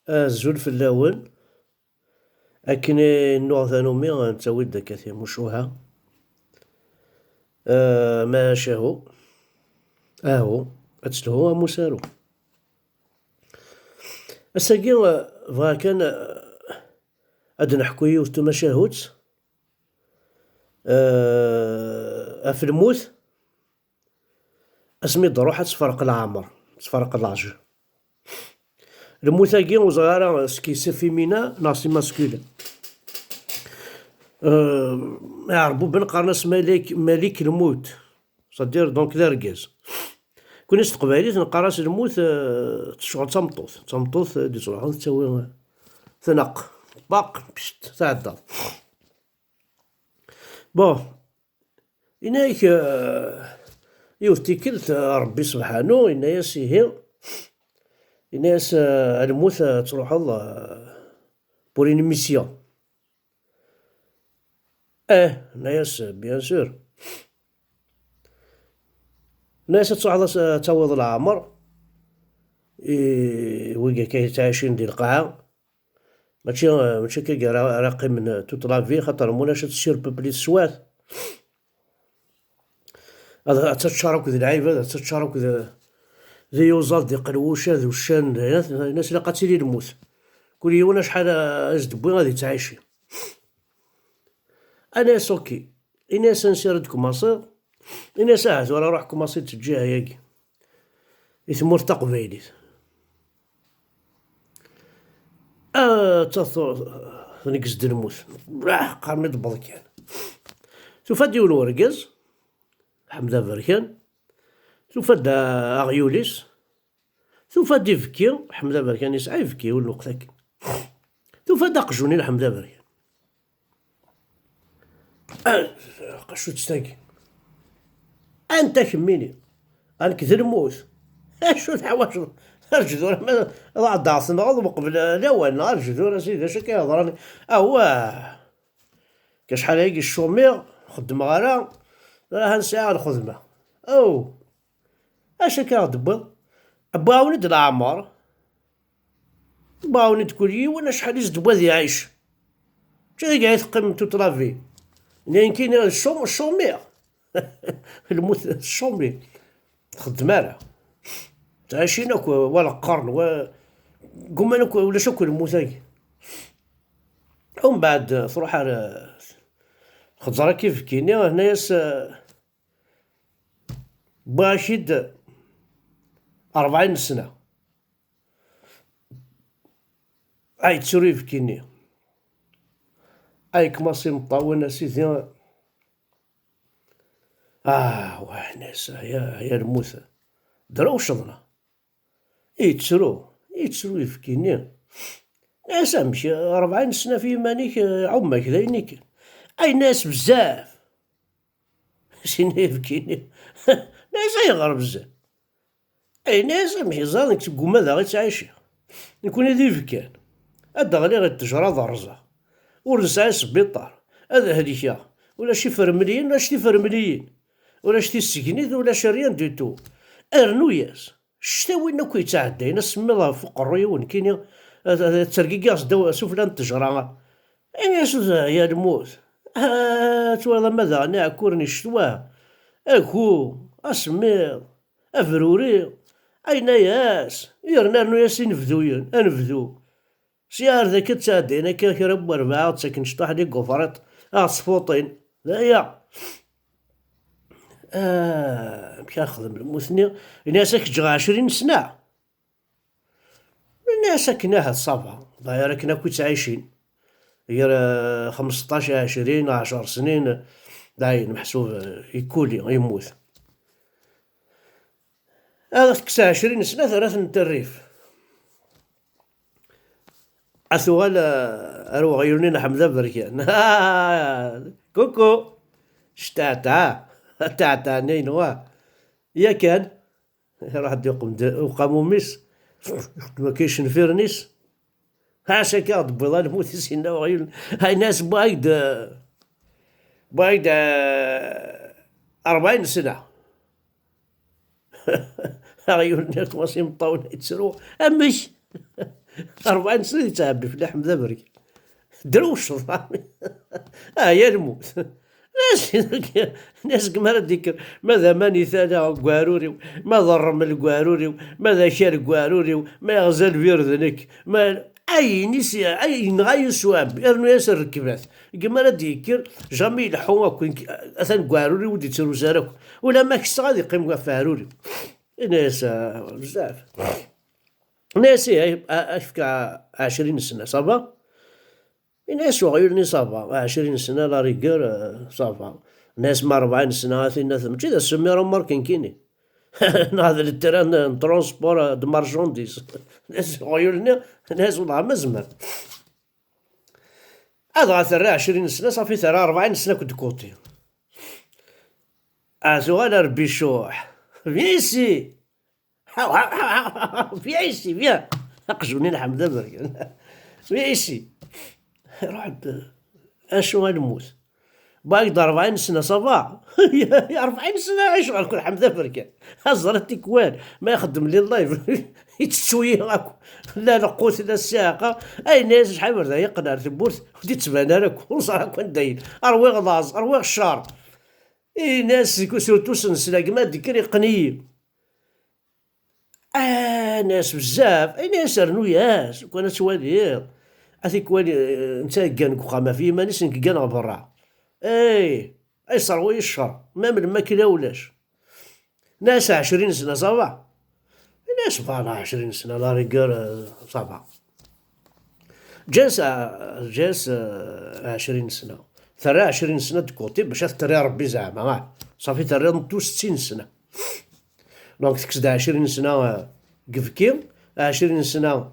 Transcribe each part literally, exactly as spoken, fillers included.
Azul fell-awen. Akken i nuɣ tanumi, nettawi-d akka timucuha. Eh, macahu. Ahu, ad telhu am usaru. Ass-agi, eh, bɣiɣ kan, eh, ad d-neḥku yiwet tmacahut, eh, ɣef lmut, asmi d-ruḥ ad tferq leɛmer, tferq l'âge. Lmut-agi ur ẓriɣ ara s qui c'est féminin neɣ si masculin. Euh, Iɛerbuben qqaren-as Malik, Malik lmut. C'est-à-dire, donc, d argaz. Kuni s teqbaylit neqqar-as lmut, euh, tecɣel d tameṭṭut. D tameṭṭut, euh, d-yettruḥun tettawi, euh, tneqq. Baq, pct, tɛedda. Bon, yenna-yak, euh, yiwet tikkelt, euh, Ṛebbi sebḥanu, yenna-yas ihi, yenna-yas, euh, lmut, euh, ad truḥeḍ, euh, pour une mission. Eh, yenna-yas, bien sûr. Yenna-yas ad truḥeḍ ad tawiḍ leɛmer i wigi akka yettɛicin di lqaɛa. Mačči, mačči akka ara, ara qqimen toute la vie, xaṭer mulac ad tessirpepli teswiɛt. Ad, ad teččar akked lɛibad, ad teččar akked d iyuẓaḍ, d iqelwuca, d uccan, d ayen, ayen ilaq ad tili lmut. Kul yiwen acḥal a, a s-d-wwi ad ittɛici. Ini-as ok. Ini-as ansi ara d-kmaṣiḍ. Ini-as aha tura ruḥ kmaṣi-d teǧǧiha-yagi. I tmurt taqbaylit. Ah, ta tu-, tneggez-d lmut. Ah, qqaren-d beḍkan. Tufa-d yiwen urgaz, Ḥmed Aberkan. Tufa-d a-, aɣyul-is. Tufa-d ibekki, Ḥmed Aberkan yesɛa ibekki yiwen lweqt akken. Tufa-d aqjun i Ḥmed Aberkan. Ah, taqacutt-agi. Anta kemmini? A nekk d lmut. Acu teḥwaǧeḍ? Arǧu tura ma ad ɛeddaɣ tenɣeḍ uqbel lawan, neɣ arǧu tura sidi, acu akka yeḍran? Awah! Ka acḥal ayagi ccumiɣ, xeddmeɣ ara, ha nesɛiɣ lxedma. Aw! Acu akka aɣ-d-tewwiḍ? Wwiɣ-awen-d leɛmer. Wwiɣ-awen-d kul yiwen acḥal i s-d-wwiɣ ad iɛic. Mačči deg ay teqqim toute la vie. Nekkini ccum-, ccumiɣ. Lmut teccumiɣ. Txeddem ara. Ttɛicin akk, wa leqqern, wa gguman akk, ulac akk lmut-agi. Umbeɛd truḥ ar, xeẓẓer akka ibekki-nni, tenna-yas, eh, wwiɣ-ak-id rebɛin sna. Ay yettru ibekki-nni. Ay kmaṣi imeṭṭawen a sidi. Ah, wah, nas, ya, ya lmut. Drewceḍ neɣ? Yettru, yettru ibekki-nni. Nas amek, rebɛin sna f yiman-ik, ɛumma-k d ayen i kan. Ay nas bezzaf. Sin ibekki-nni. Nas ayɣer bezzaf? Ay nas amek yeẓra nekk seg umadaɣ i ttɛiciɣ. Nekkni d ibekkan. Ad d-ɣliɣ i ttejra ad rẓeɣ. Ur nesɛi sbiṭar. Ad helkeɣ. Ulac ifermliyen, ulac tifermliyin. Ulac tissegnit, ulac rien du tout. Rnu-yas. Ccetawin akk yettɛeddayen, asemmiḍ ɣef uqerruy-iw nekkini, ad, ad, ad ttergigiɣ sdaw sufella n ttejra. Ini-as, ya lmut, ah, twalaḍ ama daɣen iɛekkuren i ccetwa, agu, asemmiḍ, abruri, ayna-yas, yerna rnu-yas inebduyen, anebdu. Sya ar daki ttɛeddayen akka kra n werbaɛ, ttaken cṭuḥ di gufriṭ, ad ɣ-sfuṭin. D aya. Ah, amek ara xdem lmut-nni? Ini-as ad k-ǧǧeɣ ɛecrin sna. Ini-as akken ahat ça va. D'ailleurs akken akk i ttɛicin. Gar, eh, xmesṭac, ɛecrin, ɛecr snin, dayen meḥsub, eh, yekkuli, yemmut. Ad tekkes ɛecrin sna, terra-ten n terrif. Ad tuɣal, eh, ar uɣyul-nni n Ḥmed Aberkan. Kuku! Ctaɛtaɛ! Taɛtaɛ-nni yenwa. Yakan! Iruḥ ad d-yuqem d uqamum-is. Ixeddem akka icenfiren-is. Ḥaca akka ɣ-d-wwiḍ a lmut-is, yenna uɣyul. Ayen-as wwiɣ-ak-d, wwiɣ-ak-d, eh, rebɛin sna. Aɣyul-nni akk mas imeṭṭawen yettru. Amek? Rebɛin sna yettɛebbi fell-i Ḥmed Aberkan. Drewceḍ. Ah, ya lmut. Nas, nas gma ara d-yekker, ma d aman i tala deg uɛrur-iw, ma d rrmel deg uɛrur-iw, ma d akal deg uɛrur-iw, ma yeɣza lbir d nekk, ma ayen i s-, ay yenɣa Yusuf Ɛebbi, rnu-yas rrekbat. Gma ara d-yekker, jamais ileḥḥu akk, atan deg uɛrur-iw ur d-ittruz ara akk. Ula ma kesseɣ ad iqqim ɣef uɛrur-iw. Ini-as, ah, bezzaf. Ini-as, ih, a, a, ak-fkeɣ ɛecrin sna, ça va? Ini-as uɣyul-nni ça va, ɛecrin sna la rigueur, euh, ça va. Ini-as ma rebɛin sna a tinna, mačči d asemmiḍ Ɛumar Kenkini. Neɣ d letran n transport, euh, de marchandises. Ini-as uɣyul-nni, ini-as wellah ma zemmer. Adɣa terra ɛecrin sna, safi terra rebɛin sna akked côté. Ah, tuɣal ar Bicuḥ. Viens ici. Viens ici, viens. Aqjun-in Ḥmed Aberkan. Viens ici. Ruḥ-d. Acu a lmut? Bac d rebɛin sna, ça va? Rebɛin sna, acuɣer kun Ḥmed Aberkan? Aẓra tikwal, ma ixeddem li live, yettettu-yi akk. La lqut, la ssiɛqa. Ayen-as acḥal berda yeqqen ar tewwurt, ur d-yettban ara akk. Ur ẓer akk anda yella. Rwiɣ laẓ, rwiɣ ccer. Ini-as, surtout s nesla, gma d-yekker yeqqen-iyi. Ah, ini-as bezzaf, ini-as rnu-yas, lukan ad twaliḍ. A tikwal, eh, netta yeggan deg uxxam ɣef yiman-is, nekk gganeɣ berra. Ey, ay serwa-yi ccer, ma melmi akka ulac. Ini-as ɛecrin sna, ça va? Ini-as, voilà, ɛecrin sna, la rigueur, euh, ça va. Ǧǧan-as, ǧǧan-as, eh, ɛecrin sna. Terra ɛecrin sna de côté bac ad terr i Rebbi zeɛma, ah. Safi terra n settin sna. Donc, tekkes-d ɛecrin sna, eh, deg ibki, ɛecrin sna,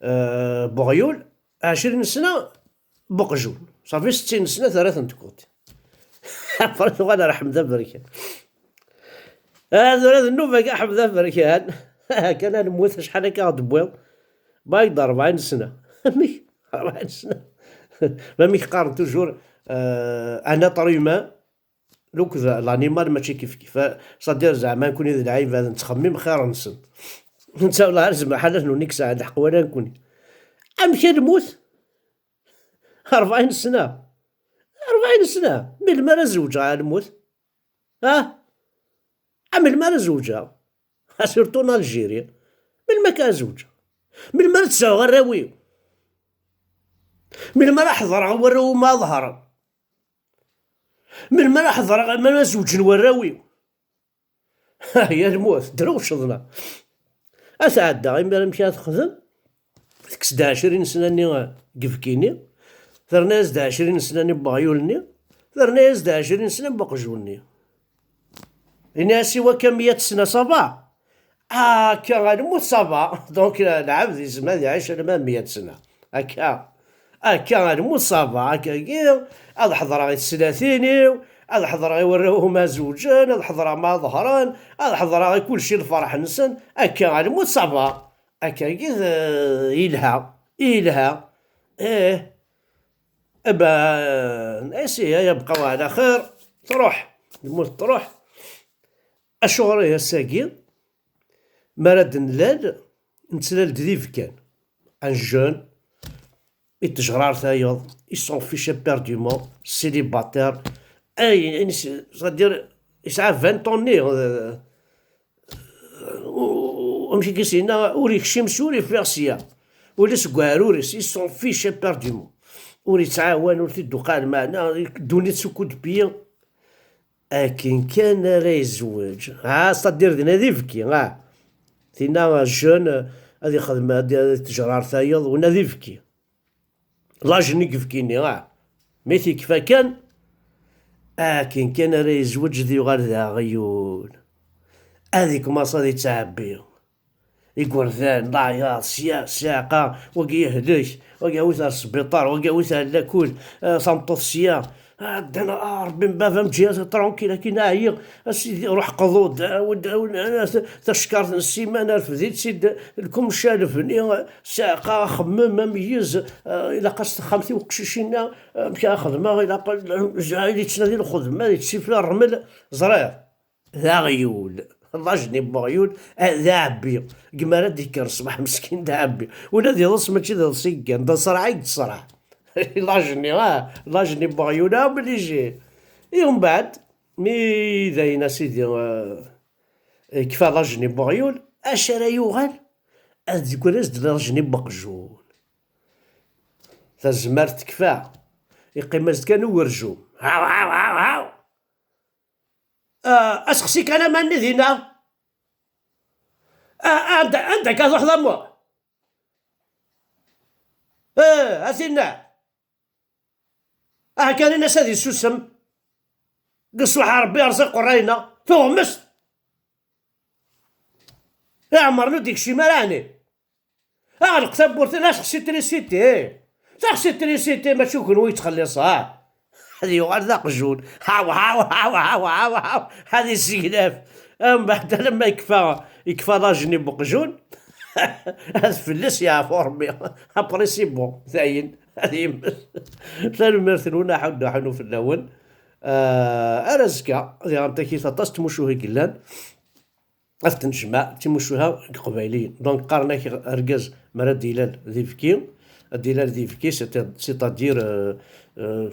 eh, n uɣyul, ɛecrin sna n uqjun. Safi settin sna terra-ten de côté. Après, tuɣal ar Ḥmed Aberkan. Ah, tura d nnuba-k a Ḥmed Aberkan. Kan a lmut, acḥal akka ɣ-d-tewwiḍ? Bac d rebɛin sna. Amek? Rebɛin sna. Amek qqaren toujours, euh, un être humain, donc d l'animal mačči kif kif. C'est-à-dire zeɛma nekkni d lɛibad nettxemmim xir-nsen. Netta ur nezmir ḥala ad nuni sɛan lḥeqq wala nekkni. Amek a lmut? Rebɛin sna. Rebɛin sna. Melmi ara zewǧeɣ a lmut? Ah? A melmi ara zewǧeɣ? Ah, surtout en Algérie. Melmi akka ara zewǧeɣ? Melmi ara d-sɛuɣ arraw-iw? Melmi ara ḥeḍreɣ i warraw-iw ma ad ḍehren? Melmi ara ḥeḍreɣ, melmi ara zewǧen warraw-iw? Ah, ya lmut, drewceḍ la. A tɛedda, imir amek ara texdem? Tekkes-d ɛecrin sna-nni, eh, deg ibki-nni, terna-yas-d ɛecrin sna-nni n weɣyul-nni, terna-yas-d ɛecrin sna n weqjun-nni. Ini-as i wakka meyya sna, ça va? Akka a lmut, ça va. Donc, eh, lɛebd yezmer ad iɛic alamma meyya sna. Akka. Akka a lmut, ça va. Akkagi, ad ḥeḍreɣ i teslatin-iw, ad ḥeḍreɣ i warraw-iw ma zewǧen, ad ḥeḍreɣ ma ḍehren, ad ḥeḍreɣ i kulci lferḥ-nsen. Akka a lmut, ça va. Akkagi d, yelha, yelha. Ih. Aba, asi, ya yebqa wa ɛla xir. Truḥ. Lmut truḥ. Acuɣer ass-agi, mi ara d-nlal, nettlal-d d ibkan. Un jeune, ittejrar tayeḍ, il s'en fiche éperdument, célibataire. Ay, ay, c'est-à-dire, yesɛa vingt ans-nni, euh, u-, amek i k-as-yenna, ur yekcim sya, ur yeffiɣ sya. Ula seg uɛrur-is, il s'en fiche éperdument. Ur yettɛawan, ur t-id-tuqal, meɛna, ddunit sukkud piya. Akken kan ara yezweǧ. Ah, c'est-à-dire dinna d ibki, ah. Tinna, jeune, ad ixdem, ad, ad tejrar tayeḍ, winna d ibki. L'âge-nni n yibki-nni, ah. Mi t-yekfa kan, akken kan ara yezweǧ d yuɣal d aɣyul. Ad ikmaṣ ad ittɛebbi. Igerdan, leɛyaḍ, sya, ssiɛqa, wagi yehlek, wagi awi-t ar sbiṭar, wagi awi-t ar lakul, eh, tameṭṭut sya. Ah, ddan, ah, Rebbi n baba, eǧǧ-iyi tranquille, akin ɛyiɣ. A Sidi, ruḥ qḍu-d, ah, wid, ah, wid, ah, ta-, tacekkart n ssiman, rfed-itt-id, lkum calef-nni, ah, ssiɛqa, axemmem, ameyyez, ah, ilaq-as texxamt i uqcic-inna, ah, amek ara xedmeɣ, ilaq, ah, yettnadi lxedma, yettsifla rrmel, ẓriɣ. D aɣyul. Laj-nni n weɣyul, ah, d aɛebbi. Deg mi ara d-yekker ṣṣbeḥ meskin d aɛebbi. Ula d iḍes mačči d iḍes i yeggan, d asraɛ i yettesraɛ. Laj-nni, ah, laj-nni n weɣyul, ah, obligé. I umbeɛd, mi d ayen a sidi, ah, yekfa laj-nni n weɣyul, acu ara yuɣal? Ad d-yeggri-as-d laj-nni n weqjun. Tazmert tekfa. Yeqqim-as-d kan ugerjum. Haw, haw, haw, haw. Ah, aseqsi kan aman-nni dinna. Ah, anda, anda akka truḥeḍ a Muḥ? Eh, a tinna. Ah, kan in-as ad yessusem. Deg ṣṣbaḥ Ṛebbi yerẓa iqerray-nneɣ. Tuɣmest. Iɛemmer ur d-ikcim ara ɛni? Aɣleq tawwurt-nni, aseqsi trisiti. Taxsi trisiti, mačči kenwi yettxelliṣ, ah. Ad yuɣal d aqjun. Haw, haw, haw, haw, haw, haw. Ad yesseglaf. Mbeɛd alamma yekfa, yekfa laj-nni n weqjun. Ad fell-as yeɛfu Ṛebbi. Après c'est bon, dayen. Ad yemmet. Tanemmirt-nwen, aḥuddu aḥunu fell-awen. Ah, ar azekka, diɣen takit aṭas n tmucuha i yellan. Ad t-nejmeɛ, d timucuha n Iqbayliyen. Donc, qqaren-ak argaz mi ara d-ilal d ibki, ad d-ilal d ibki, c'est-, c'est-à-dire, euh, euh,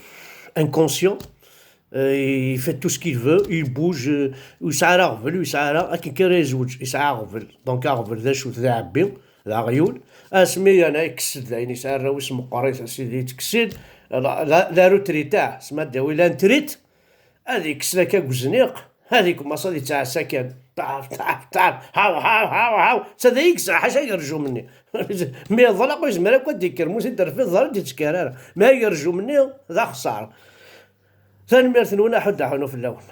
inconscient. Euh, il fait tout ce qu'il veut, il bouge, euh, ur yesɛi ara aɣbel, ur yesɛi ara, akken kan ara yezweǧ, yesɛa aɣbel. Donc, aɣbel d acu-t? D aɛebbi, d aɣyul. Asmi yerna yekkes-d d ayen yesɛa arraw-is meqqrit, a sidi, yekkes-d la, la, la retraite, ah, sma d-yawi la retraite, ad yekkes laka deg uzniq, ad yekmas ad yettɛassa kan. Ṭaf, ṭaf, ṭaf, haw, haw, haw, haw. Sa d ay yeksa, ḥaca agerjum-nni. Mi yeḍleq, ur yezmir akk ad d-yekker, mu t-id-terfiḍ, ẓer ur d-yettekker ara. Mi agerjum-nni, d axeṣṣar. Tanemmirt-nwen, aḥuddu aḥunu fell-awen.